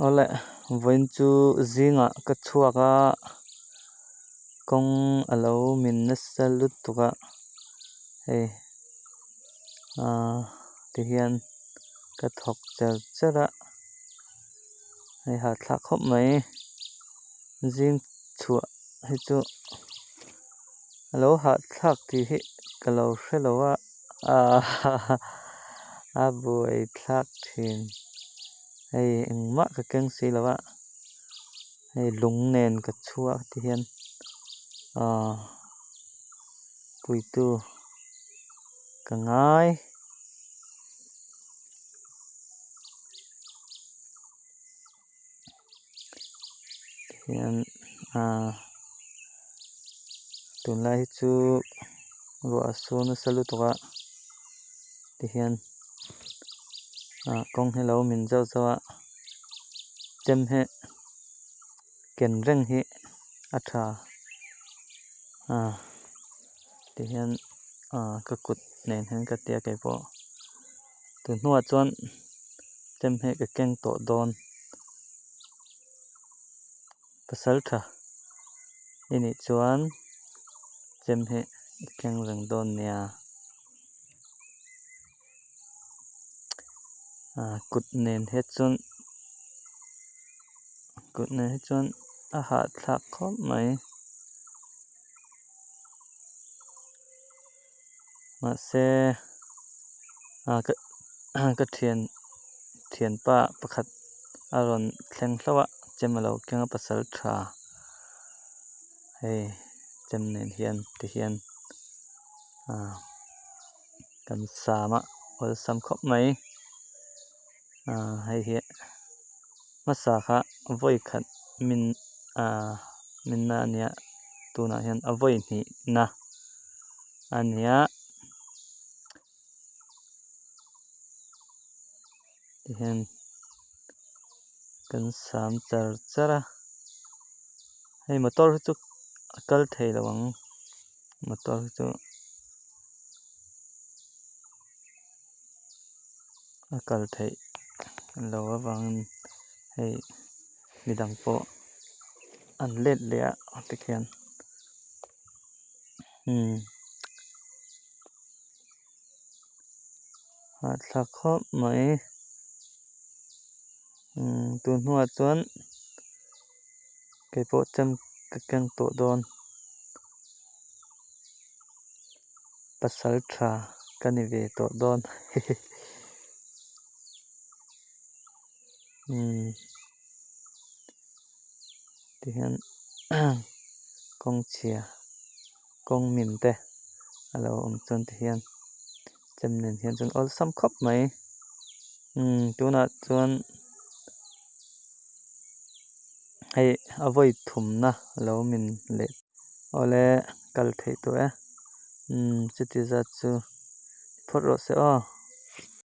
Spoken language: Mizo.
Awle vawiin chu zingah ka chhuak a kawng a lo min nasa lutuk a hei ahh tihian ka thawk char char a hei hahthlak khawp mai zing chhuah hi chu a lo hahthlak tih hi ka lo hrelo a ahh a buaithlak thin hei engmah ka keng si lo a hei lung nen ka chhuak ti hian ahh puitu ka ngai. Hian ahh tunlai hi chu ruah a sur nasa lutuk a tihian ah kawng hi lo min zauh zauh a chem hi ken reng hi a tha ah tihian ah ka kut nen hian ka tia keipawh tun hnuah chuan chem hi ka keng tawh dawn. Pasal tha i nih chuan chem hi i keng reng dawn nia. Ah kut nen hi chuan kut nen hi chuan a hahthlak khawp mai. Mahse ah ka ka thian thianpa pakhat a rawn thleng hlauh a chem a lo keng a pasal tha hei chem nen hian tihian ah kan sam a awlsam khawp mai ah hei hi hmasa kha vawi khat min ah min na a nia tunah hian a vawi hnih na a nia tihian kan sam char char a hei motor hi chu a kal thei lo ang motor hi chu a kal theih lo avangin hei midang pawh an let leh a tikhian umm hahthlak khawp mai umm tun hnuah chuan keipawh chem ka keng tawh dawn pasal tha ka ni ve tawh dawn hehe umm tihian kawng chhia kawng min te a lo awm chuan tihian chem nen hian chuan awlsam khawp mai umm tunah chuan hei a vawi thumna a lo min leh awle kal theih tawh e umm chuti zat chu phawt rawh se aw.